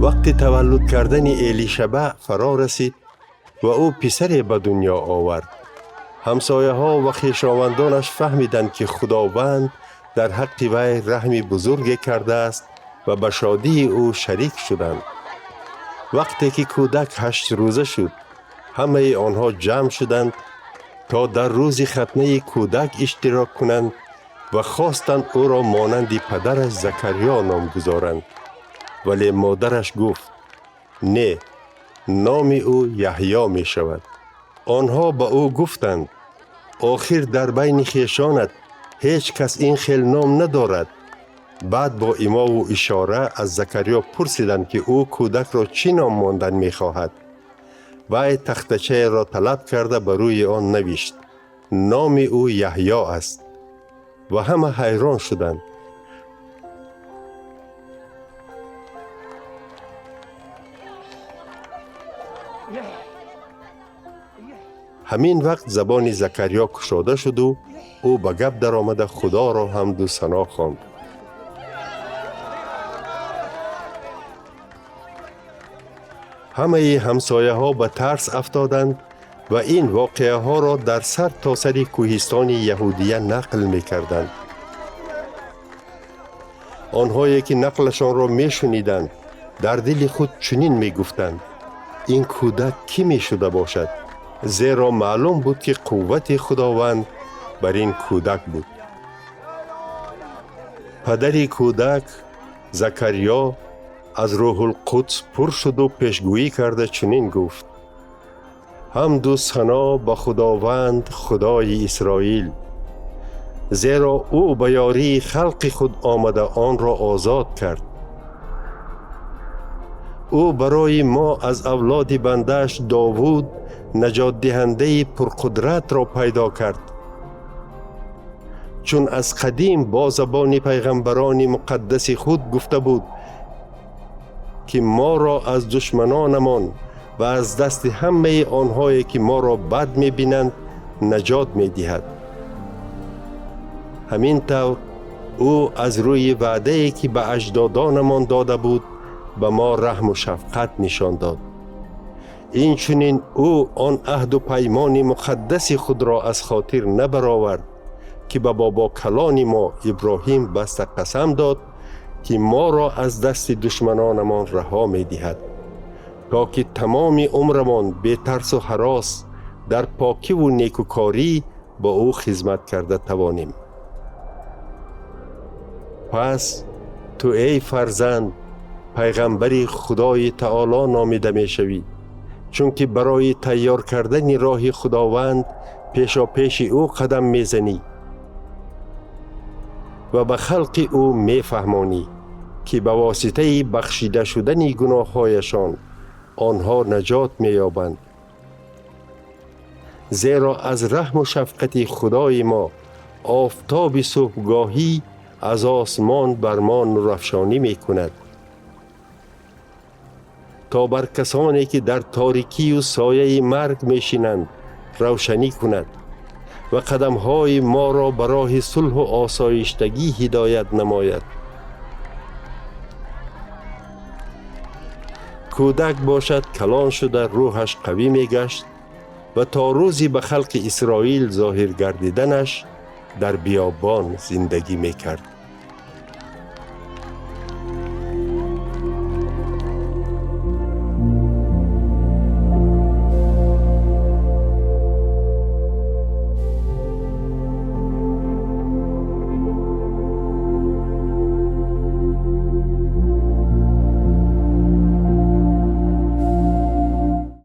Вақти таваллуд кардани Элишаба фаро расид ва ӯ писаре ба дунё овард. Ҳамсояҳо ва хешовандонаш фаҳмиданд, ки Худованд дар ҳаққи вай раҳми бузурге кардааст ва ба шодии ӯ шарик шуданд. Вақте ки кӯдак 8 рӯза шуд, ҳамаи онҳо ҷамъ шуданд, то дар рӯзи хатнаи кӯдак иштирок кунанд ва хостанд ӯро монанди падараш Закариё ном гузоранд. Вале модараш гуфт: «Не, номи ӯ Яҳьё мешавад». Онҳо ба ӯ гуфтанд: «Охир дар байни хешонат ҳеҷ кас ин хел ном надорад». Баъд бо имову ишора аз Закариё пурсиданд, ки ӯ кӯдакро чӣ ном мондан мехоҳад. Вай тахтачаеро талаб карда, ба рӯи он навишт: «Номи ӯ Яҳьё аст». Ва ҳама ҳайрон шуданд. Ҳамин вақт забони Закариё кушода шуду ӯ ба гап даромада, Худоро ҳамду сано хонд. Ҳамаи ҳамсояҳо ба тарс афтоданд ва ин воқеаҳоро дар сар то сари кӯҳистони Яҳудия нақл мекарданд. Онҳое ки нақлашонро мешуниданд, дар дили худ чунин мегуфтанд: «Ин кӯдак кӣ мешуда бошад?» Зеро маълум буд, ки қуввати Худованд бар ин кӯдак буд. Падари кӯдак Закариё аз Рӯҳулқудс пур шуду пешгӯӣ карда, чунин гуфт: «Ҳамду сано ба Худованд, Худои Исроил, зеро ӯ ба ёрии халқи худ омада, онро озод кард. Ӯ барои мо аз авлоди бандааш Довуд наҷотдиҳандаи пурқудратро пайдо кард, чун аз қадим бо забони пайғамбарони муқаддаси худ гуфта буд, ки моро аз душманонамон ва аз дасти ҳамаи онҳое, ки моро бад мебинанд, наҷот медиҳад. Ҳамин тавр, ӯ аз рӯи ваъдае, ки ба аҷдодонамон дода буд, ба мо раҳму шафқат нишон дод. Инчунин ӯ он аҳду паймони муқаддаси худро аз хотир набаровард, ки ба бобокалони мо Иброҳим баста қасам дод, ки моро аз дасти душманонамон раҳо медиҳад, то ки тамоми умрамон бетарсу ҳарос дар покиву некукорӣ ба ӯ хизмат карда тавонем. Пас ту, эй фарзанд, пайғамбари Худои Таоло номида мешавӣ, чунки барои тайёр кардани роҳи Худованд пешопеши ӯ қадам мезанӣ ва ба халқи ӯ мефаҳмонӣ, ки ба воситаи бахшида шудани гуноҳҳояшон онҳо наҷот меёбанд. Зеро аз раҳму шафқати Худои мо офтоби субҳгоҳӣ аз осмон бар мо нурафшонӣ мекунад, то бар касоне, ки дар торикию сояи марг мешинанд, равшанӣ кунад ва қадамҳои моро ба роҳи сулҳу осоиштагӣ ҳидоят намояд». Кӯдак бошад, калон шуда, рӯҳаш қавӣ мегашт ва то рӯзи ба халқи Исроил зоҳир гардиданаш дар биёбон зиндагӣ мекард.